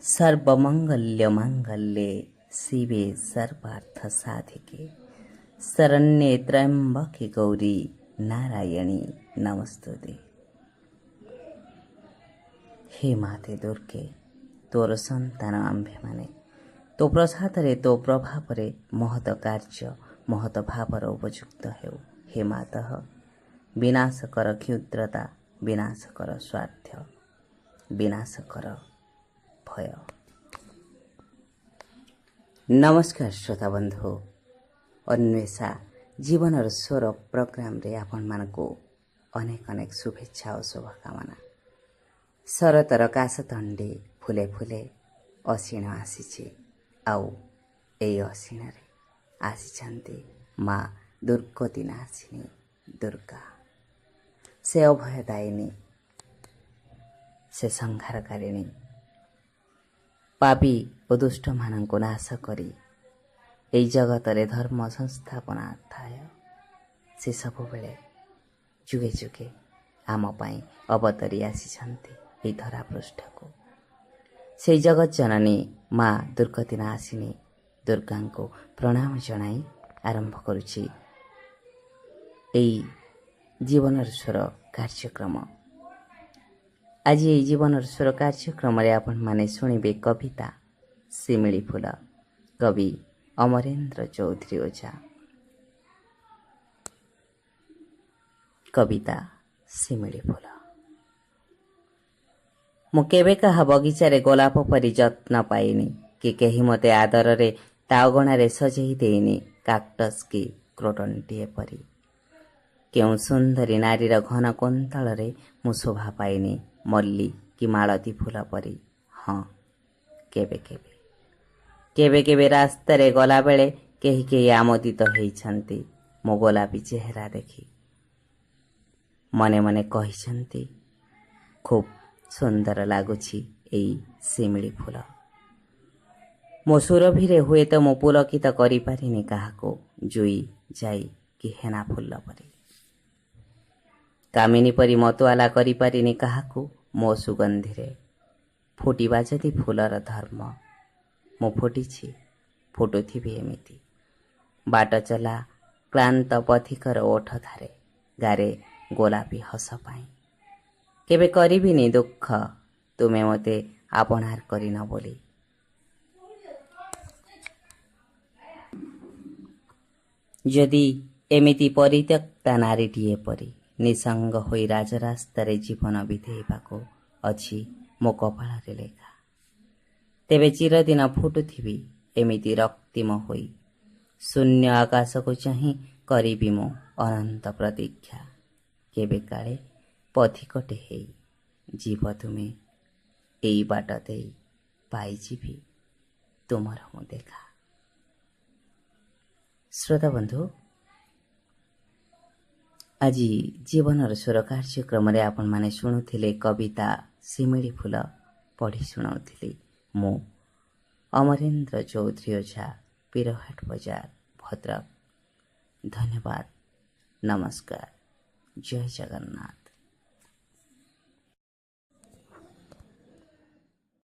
ସର୍ବମଙ୍ଗଲ୍ୟ ମାଙ୍ଗଲ୍ୟେ ଶିବେ ସର୍ବାର୍ଥ ସାଧିକେ ଶରଣ୍ୟେ ତ୍ର୍ୟମ୍ବକେ ଗୌରୀ ନାରାୟଣୀ ନମସ୍ତୁତେ। ହେ ମାତେ ଦୁର୍ଗେ, ତୋର ସନ୍ତାନ ଆମ୍ଭେମାନେ ତୋ ପ୍ରସାଦରେ, ତୋ ପ୍ରଭାବରେ ମହତ କାର୍ଯ୍ୟ, ମହତ ଭାବର ଉପଯୁକ୍ତ ହେଉ। ହେ ମାତଃ, ବିନାଶ କର କ୍ଷୁଦ୍ରତା, ବିନାଶ କର ସ୍ୱାର୍ଥ, ବିନାଶ କର ଭୟ। ନମସ୍କାର ଶ୍ରୋତା ବନ୍ଧୁ, ଅନ୍ୱେଷା ଜୀବନର ସ୍ୱର ପ୍ରୋଗ୍ରାମରେ ଆପଣମାନଙ୍କୁ ଅନେକ ଅନେକ ଶୁଭେଚ୍ଛା ଓ ଶୁଭକାମନା। ଶରତର କାଶତଣ୍ଡି ଫୁଲେ ଫୁଲେ ଅଶିଣ ଆସିଛି, ଆଉ ଏଇ ଅଶିଣରେ ଆସିଛନ୍ତି ମା ଦୁର୍ଗତି ନାଶିନୀ ଦୁର୍ଗା। ସେ ଅଭୟଦାୟିନୀ, ସେ ସଂହାରକାରିଣୀ, ପାପୀ ଓ ଦୁଷ୍ଟମାନଙ୍କୁ ନାଶ କରି ଏଇ ଜଗତରେ ଧର୍ମ ସଂସ୍ଥାପନାର୍ଥାୟ ସେ ସବୁବେଳେ ଯୁଗେ ଯୁଗେ ଆମ ପାଇଁ ଅବତରି ଆସିଛନ୍ତି ଏଇ ଧରାପୃଷ୍ଠକୁ। ସେଇ ଜଗତ ଜନନୀ ମା ଦୁର୍ଗତି ନାଶିନୀ ଦୁର୍ଗାଙ୍କୁ ପ୍ରଣାମ ଜଣାଇ ଆରମ୍ଭ କରୁଛି ଏଇ ଜୀବନର ସ୍ୱର କାର୍ଯ୍ୟକ୍ରମ। ଆଜି ଏଇ ଜୀବନର ସ୍ୱର କାର୍ଯ୍ୟକ୍ରମରେ ଆପଣମାନେ ଶୁଣିବେ କବିତା ଶିମିଳି ଫୁଲ, କବି ଅମରେନ୍ଦ୍ର ଚୌଧୁରୀ ଓଝା। କବିତା ଶିମିଳି ଫୁଲ। ମୁଁ କେବେ କାହା ବଗିଚାରେ ଗୋଲାପ ପରି ଯତ୍ନ ପାଇନି କି କେହି ମୋତେ ଆଦରରେ ତା ଅଗଣାରେ ସଜେଇ ଦେଇନି କାକ୍ଟସ୍ କି କ୍ରୋଟନଟିଏ ପରି। କେଉଁ ସୁନ୍ଦରୀ ନାରୀର ଘନ କୁନ୍ତଳରେ ମୁଁ ଶୋଭା ପାଇନି ମଲ୍ଲି କି ମାଳତୀ ଫୁଲ ପରି। ହଁ, କେବେ କେବେ କେବେ କେବେ ରାସ୍ତାରେ ଗଲାବେଳେ କେହି କେହି ଆମୋଦିତ ହେଇଛନ୍ତି ମୋ ଗୋଲାପୀ ଚେହେରା ଦେଖି। ମନେ ମନେ କହିଛନ୍ତି, ଖୁବ୍ ସୁନ୍ଦର ଲାଗୁଛି ଏଇ ଶିମିଳି ଫୁଲ। ମୋ ସୁରଭିରେ ହୁଏତ ମୁଁ ପୁଲକିତ କରିପାରିନି କାହାକୁ ଜୁଇ, ଯାଇ କି ହେନା ଫୁଲ ପରି। କାମିନୀ ପରି ମତୁଆଲା କରିପାରିନି କାହାକୁ ମୋ ସୁଗନ୍ଧିରେ। ଫୁଟିବା ଯଦି ଫୁଲର ଧର୍ମ, ମୁଁ ଫୁଟିଛି, ଫୁଟୁଥିବି ଏମିତି ବାଟ ଚଲା କ୍ଳାନ୍ତ ପଥିକର ଓଠ ଧାରେ ଗାରେ ଗୋଲାପୀ ହସ ପାଇଁ। କେବେ କରିବିନି ଦୁଃଖ ତୁମେ ମୋତେ ଆପଣାର କରିନ ବୋଲି। ଯଦି ଏମିତି ପରିତ୍ୟକ୍ତା ନାରୀଟିଏ ପରି ନିସଙ୍ଗ ହୋଇ ରାଜରାସ୍ତାରେ ଜୀବନ ବିତେଇବାକୁ ଅଛି ମୋ କପାଳରେ ଲେଖା, ତେବେ ଚିରଦିନ ଫୁଟୁଥିବି ଏମିତି ରକ୍ତିମ ହୋଇ। ଶୂନ୍ୟ ଆକାଶକୁ ଚାହିଁ କରିବି ମୁଁ ଅନନ୍ତ ପ୍ରତୀକ୍ଷା, କେବେ କାଳେ ପଥିକଟେ ହେଇ ଯିବ ତୁମେ ଏଇ ବାଟ ଦେଇ, ପାଇଯିବି ତୁମର ମୁଁ ଦେଖା। ଶ୍ରୋତା ବନ୍ଧୁ, ଆଜି ଜୀବନର ସ୍ୱର କାର୍ଯ୍ୟକ୍ରମରେ ଆପଣମାନେ ଶୁଣୁଥିଲେ କବିତା ଶିମିଳି ଫୁଲ। ପଢ଼ି ଶୁଣାଉଥିଲି ମୁଁ ଅମରେନ୍ଦ୍ର ଚୌଧୁରୀ ଓଝା, ପିରହାଟ ବଜାର, ଭଦ୍ରକ। ଧନ୍ୟବାଦ, ନମସ୍କାର, ଜୟ ଜଗନ୍ନାଥ।